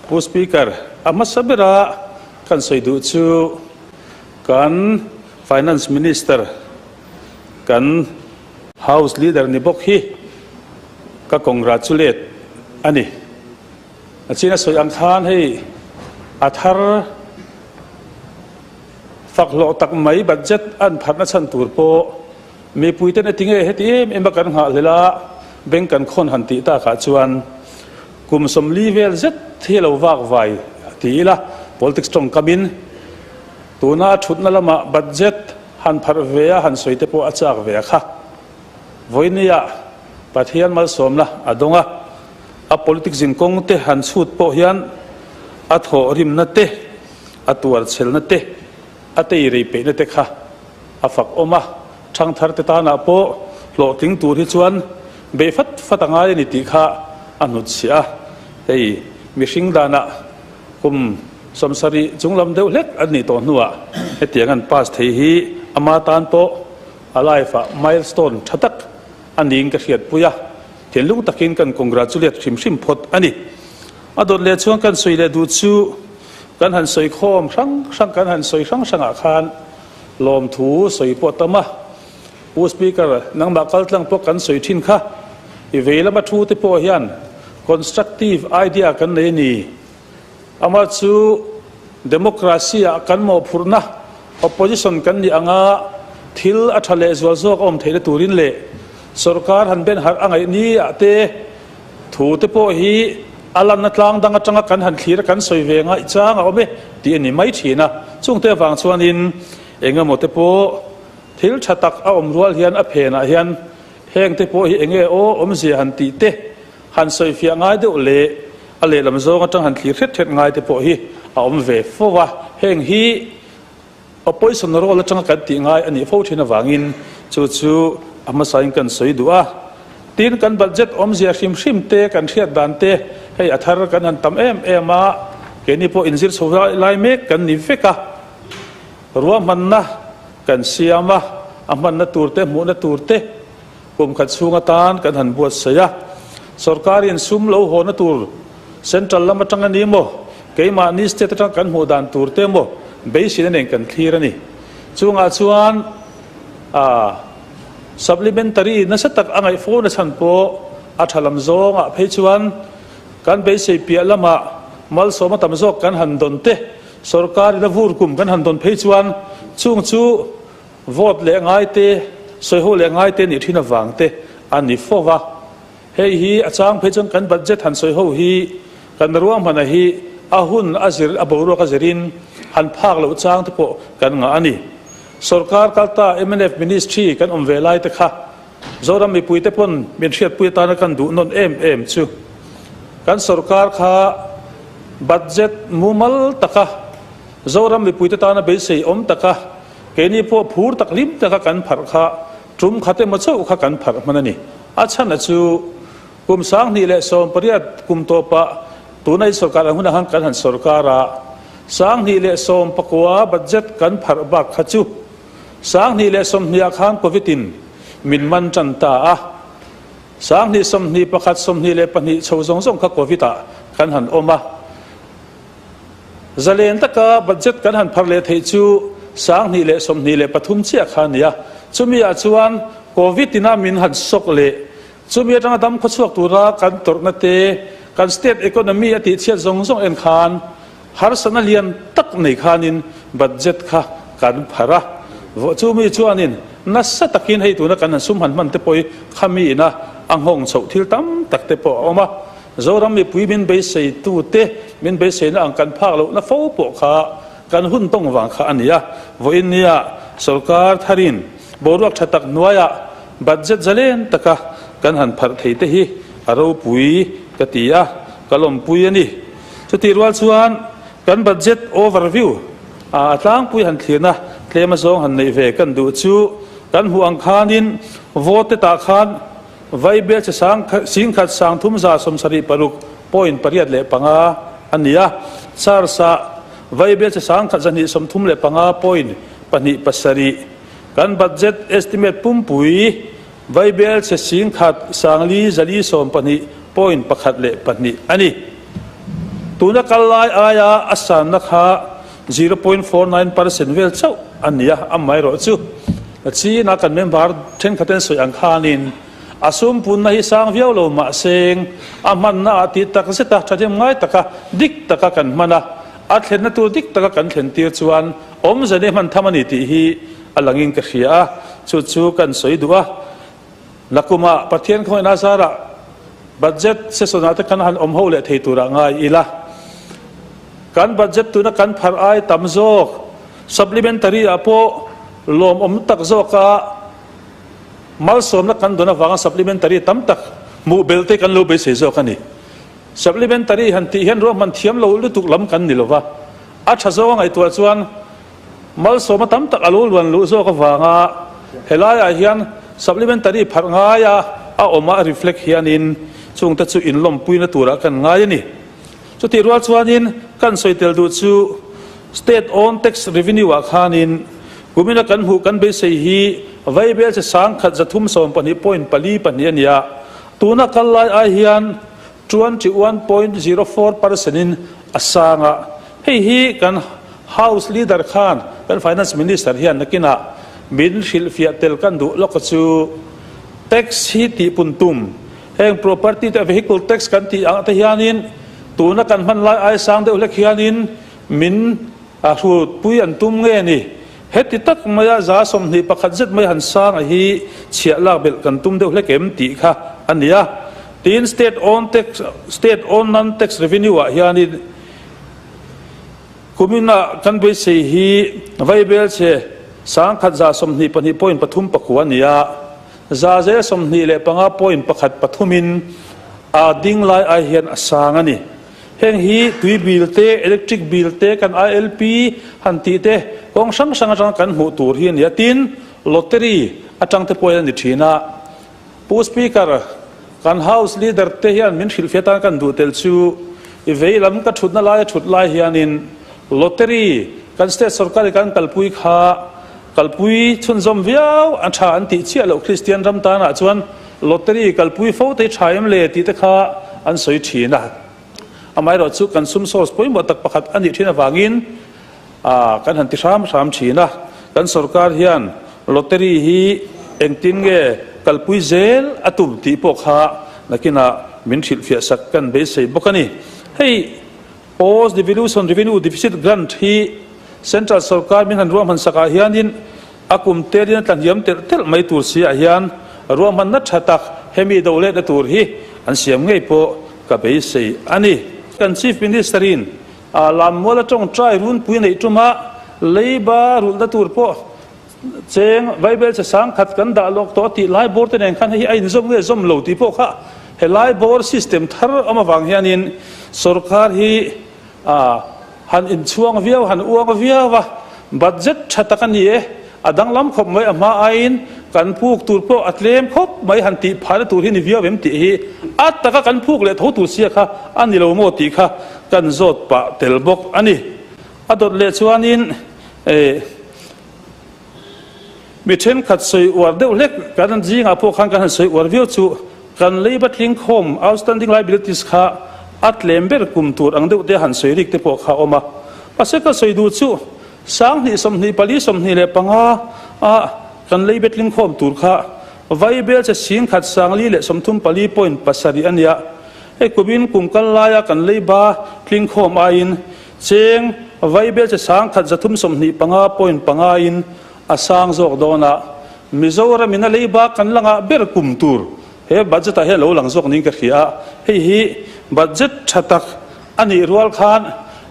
Pu Speaker, a hmasa bera kan sawi duh chu kan Finance Minister, kan House Leader ni bawk hi ka congratulate a ni. A chin a sawi ang khan hei a thar fak hlawh tak mai budget an pharhna chhan tur pawh mipuiten a ti nge heti em em a kan nghahhlelh a bank kan khawn han tih takah chuan kum 40 vel zet hi a lo vak vai ti ila politics tawngkamin tuna a thutna lamah budget han pharh ve a han sawi te pawh a chak ve a kha. Vawinia Pathian malsawmna a dawng a. A politics zinkawng te han chhut pawh hian a thawhrimna te, a tuarchhelna te, a teirei peihna te kha a fak awm a. Thangthar te tanah pawh hlawhtling tur hi chuan beih fat fat a ngai a ni tih kha a hnutchhiah a. Hei mihring danah kum 70 chunglam deuh hlek an nih tawh hnuah hetiang an pass thei hi ama tan pawh a life ah milestone tha tak a niin ka hriatpui a. Thinlung takin kan congratulate hrim hrim phawt a ni. A dawt leh chuan kan sawi leh duh chu kan han sawi khawm hrang hrang kan han sawi hrang hrangah khan lawmthu sawi pawh tam a. Pu Speaker, nangmah kaltlang pawh kan sawi thin kha. I vei lama thu te pawh hian constructive idea kan nei a ni. Amah chu democracy ah kan mawhphurhna opposition kan nih anga thil a tha leh zual zawk a awm theihna turin leh sorkar han ben harh a ngaih ni ah te thu te pawh hi a lanna tlang dang atanga kan han thlir a kan sawi ve ngaih chang a awm e tih a ni mai thin a. Chungte avang chuanin engemaw te pawh thil tha tak a awm rual hian a phenah hian heng te pawh hi enge aw awmzia han tih te han sawifiah ngai deuh leh a lehlam zawng atang han thlir hret hret ngai te pawh hi a awm ve fo a, heng hi opposition role atanga kan tih ngai a nih fo thin avangin chu chu a hmasain kan sawi duh a. Tin, kan budget awmzia hrim hrim te, kan hriat dan te hei a thar kan han tam em em a, keini pawh inzir chho lai mek kan ni vek a, ruahmanna kan siam a, a hmanna tur te, hmuhna tur te, Kum khat chhung atan kan han buatsaih a, sorkarin sum lo hawna tur central lam atang a ni maw, keimahni state atang kan hmuh dan tur te maw beiseina nen kan thlir a ni. Chungah chuan supplementary nasa tak a ngaih fo na chhan pawh a tha lam zawngah phei chuan kan beisei piah lamah malsawma tam zawk kan han dawn te, sorkarin a vur kum kan han dawn phei chuan chung chu Vote leh ngai te, sawiho leh ngai te nih thin avang te a ni fo va. Hei hi a chang phei chuan kan budget han sawiho hi kan ruahmana hi a hun a zir a boruak a zirin han phak loh chang te pawh kan ngah a ni. Sorkar kalta mnf ministry kan awm ve lai te kha Zoram mipui te pawn min hriatpui atana kan duh nawn em em chu kan sorkar kha budget mumal taka Zoram mipui te tana beisei awm taka Keini pawh phur tak hlim taka kan pharh kha tum khat emaw chauh kha kan pharh hman a ni. A chhan a chu kum 2018 kum tawpah tuna i sorkar ang hunah khan kan han sorkar a, 2019 budget kan pharh bak kha chu 2020 ah khan Covid in min man tan ta a, 2021, 22 chho zawng zawng kha Covid ah kan han awm a. Zalen taka budget kan han pharh leh theih chu 2023 chiah kha a ni a, chumi ah chuan Covid ina min han sawk leh chumi atanga dam khawchhuak tura kan tawrhna te, kan state economy a tihchhiat zawng zawng en khan harsatna lian tak nei khanin budget kha kan pharh a. Chumi chuanin nasa takin hei tuna kan han sum han hman te pawh hi khami ina a nghawng chhoh thil tam tak te pawh a awm a. Zoram mipui min beiseitute min beiseina ang kan phak lohna fo pawh kha kan hun tawng vang kha a ni a. Vawiin nia sorkar tharin boruak tha tak hnuaiah budget zalen taka kan han pharh thei te hi a ropui ka ti a, ka lawmpui a ni. Chutih rual chuan kan budget overview a tlangpui han thlirna tlem azawng han neih ve kan duh chu kan hmuh ang khanin vote tah khan Vaibel che sang 10 376 point 85 a ni a, Charles-a Vaibel che 1135 point 2 7. Kan budget estimate pumpui Vaibel che 10 412 point 1 2 a ni. Tuna kal lai aia a sanna kha 0.49% vel chauh a ni a, amaherawhchu China kan member thenkhaten sawi ang khanin a sum punna hi sang viau lo mahseng a hmanna ah tih tak zet a thahnem ngai taka dik taka kan hman a, a thlenna tur dik taka kan thlen tir chuan awmze nei hman tham a ni tih hi a langin ka hria a, chu chu kan sawi duh a. Nakumah Pathian khawngaihna zarah budget session ah te kan han awm ho leh thei turah ngai ila. Kan budget tuna kan pharh ai tam zawk supplementary ah pawh lawmawm tak zawka malsawmna kan dawn avanga supplementary tam tak hmuh belh te kan lo beisei zawk a ni. Supplementary han tih hian ruahman thiam lo lutuk lam kan ni lova, a tha zawnga ngaihtuah chuan Malsawma tam tak a lo luan luh zawk avanga helaiah hian supplementary pharh ngaia a awm a reflect hianin chungte chu inlawmpuina turah kan ngai a ni. Chutih rual chuanin kan sawi tel duh chu State owned tax revenue ah khanin kumina kan hmuh kan beisei hi vaibel chi 1312.42 a ni a, tuna kal lai ai hian 21.04 percent in a sang a, hei hi kan House Leader khan kan Finance Minister hian nakinah min hrilhfiah tel kan duh lawk a chu tax hi tihpun tum heng property te vehicle tax kan tih ang te hianin tuna kan hman lai ai sang deuh hlek hianin min a hrutpui an tum nge ni? Heti tak maia 21% zet mai han sanga hi chhiah lak belh kan tum deuh hlek em tih kha a ni a. Tin, state own tax, state own non tax revenue ah hianin kuminah kan beisei hi vaibelchhe 1122.39 a ni a, 25.13 in a ding lai ai hian a sang a ni. Heng hi tui bill te, electric bill te, kan ILP han tih te kawng hrang hrang atanga kan hmuh tur hi a ni a. Tin, lottery atang te pawh hian a ni thin a. Pu Speaker, kan House Leader te hian min hrilhfiah atan kan duh tel chu i vei lam ka thutna laia thut lai hianin lottery kan state sorkar i kan kalpui kha kalpui chhunzawm viau a tha an tih chiah loh Kristian ram tanah chuan Lottery kalpui fo te hi tha em le tih te kha an sawi thin a. Amaherawh chu kan sum source pawimawh tak pakhat a nih thin avangin kan han ti hram hram thin a. Kan sorkar hian lottery hi engtin nge kalpui zel a tum tih pawh kha nakinah min hrilhfiah sak kan beisei bawk a ni. Hei Post Devolution Revenue Deficit Grant hi Central sorkar min han ruahman sakah hianin A kum telin a tlahniam telh telh mai tur si ah hian ruahmanna tha tak hemi do letna tur hi an siam ngei pawh ka beisei a ni. Kan Chief Minister in a Lammuala tawngtai runpui neih tuma leiba rulhna tur pawh cheng vaibelchhe 1000 kan dah lawk tawh tih lai bawr te nen khan hei hi a inzawm nge zawm lo tih pawh kha helai bawr system thar awm avang hianin sorkar hi A han inchhuang viau, han uang viau a, budget tha tak a ni e, a danglam khawp mai, a hma aiin kan phuk tur pawh a tlem khawp mai, han tih phahna tur hi ni viau em tih hi a taka kan phuk leh tho tur sia kha a ni lo maw tih kha kan zawt pah tel bawk a ni. A dawt leh chuanin eh. Mi thenkhat sawi uar deuh hlek kan zingah pawh khan kan han sawi uar viau chu kan leiba tlingkhawm, outstanding liabilities, kha a tlem ber kum tur ang deuh te han sawi rik te pawh kha a awm a. Mahse ka sawi duh chu 2024 25 a kan leiba tlingkhawm tur kha Vaibel che 10,000 434.7 a nia. Hei kumin kum kal laia kan leiba tlingkhawm aiin Cheng Vaibel che 1325.5 in a sang zawk dawn a, Mizoram in a leiba kan la ngah ber kum tur he budget ah hian lo lang zawk niin ka hria a, hei hi budget tha tak a nih rual khan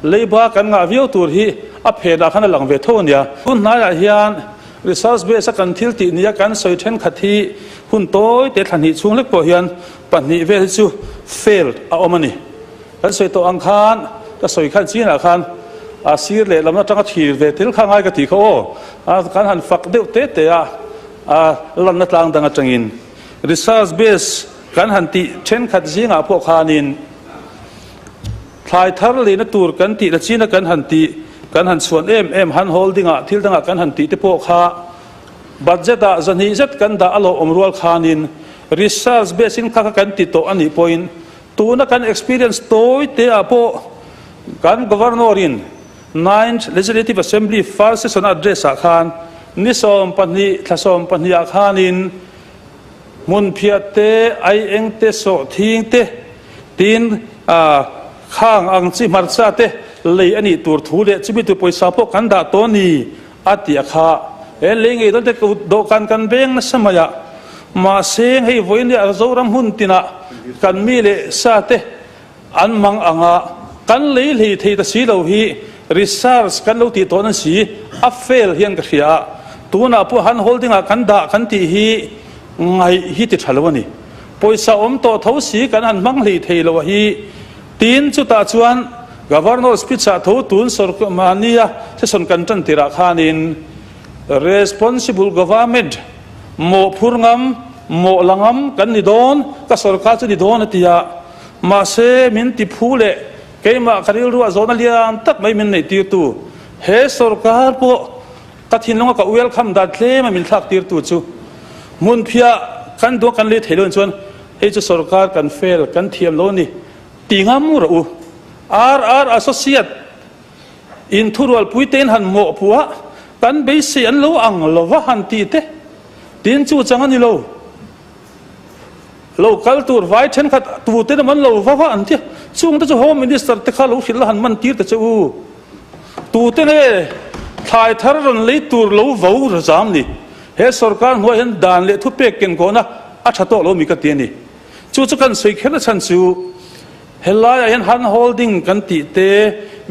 leiba kan ngah viau tur hi a phen ah khan a lang ve tho a nia. Tun hnaiah hian research base a kan thil tih nia kan sawi thenkhat hi hun tawi te thla hnih chhung hlek pawh hian pahnih vel hi chu failed a awm a ni. Kan sawi tawh ang khan, ka sawi khan chinah khan a sir leh lam atanga thlir ve tel kha ngai ka tih kha aw. Kan han fak deuh te te a, a lanna tlang dang atangin research base kan han tih thenkhat zingah pawh khanin thlai thar lehna tur kan tih la china kan han tih, kan han chhuan em em han holding ah thil dangah kan han tih te pawh kha budget ah zahnih zet kan dah a lawmawm rual khanin research base in kha kha kan ti tawh a nih pawhin Tuna kan experience tawi te ah pawh Kan Governor in Ninth Legislative Assembly First Session a address ah khan ni 12 thla 12 ah khanin hmunphiah te, aieng te, sawhthing te, tin khang ang chi hmarcha te lei a nih tur thu leh chumi tur pawisa pawh kan dah tawh a ni a ti a kha. He lei ngei dawn te dawhkan kan beng nasa mai a, mahse hei vawiin Zoram hun tinah kan mi leh sa te An mang anga kan lei hlei thei ta si lo hi research kan lo tih tawh na si, a fail hian ka hria a, tunah pawh han holding ah kan dah kan tih hi ngaih hi ti tha lo a ni. Pawisa awm tawh tho si kan han hmang hlei thei lo a hi tin chutah chuan Governor speech ah tho tun sawrkar mahnia session kan tan tirah khanin responsible government mawhphur ngam mawh la ngam kan ni dawn ka sawrkar chu ni dawn a ti a. Mahse, min ti phu leh keimah ka rilruah zawhna lian tak mai min neihtirtu he sorkar pawh ka thinlunga ka welcome dan tlema min thlaktirtu chu hmunphiah kan duh kan lei thei lo chuan hei chu sorkar kan fail kan thiam lo a ni ti ngam rawh u. RR Associate in thurualpui tein han mawhpuah kan beisei an lo ang lova han tih te tin chu chang a ni lo. Lo kal tur vai thenkhat tute lam an lo va va an ti a, chungte chu Home Minister te kha lo hrilh la han man tir ta che u. Tute nge thlai thar rawn lei tur lo vo ra zam ni? He sorkar hnuai hian dan leh thupek ken kawhna a tha tawh lo mi ka ti a ni. Chu chu kan sawi kher na chhan chu helaiah hian hand holding kan tih te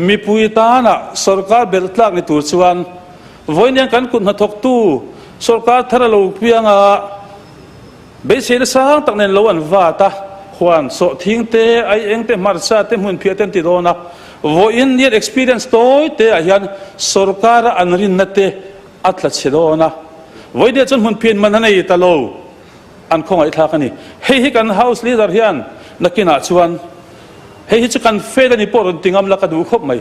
mipui tana sorkar belh tlak ni tur chuan vawiin hian kan kut hnathawktu sorkar thar a lo piang a, Beiseina sang tak nen lo an vat a, huan sawhthing te, aieng te, hmarcha te, hmunphiah te an ti dawn a. Vawiin nian experience tawi te ah hian sorkara an rinna te a tla chhe dawn a. Vawiin chuan hmunphiah in man a nei ta lo, an khawngaihthlak a ni. Hei hi kan House Leader hian nakinah chuan hei hi chu kan fail a ni pawh rawn ti ngam la ka duh khawp mai.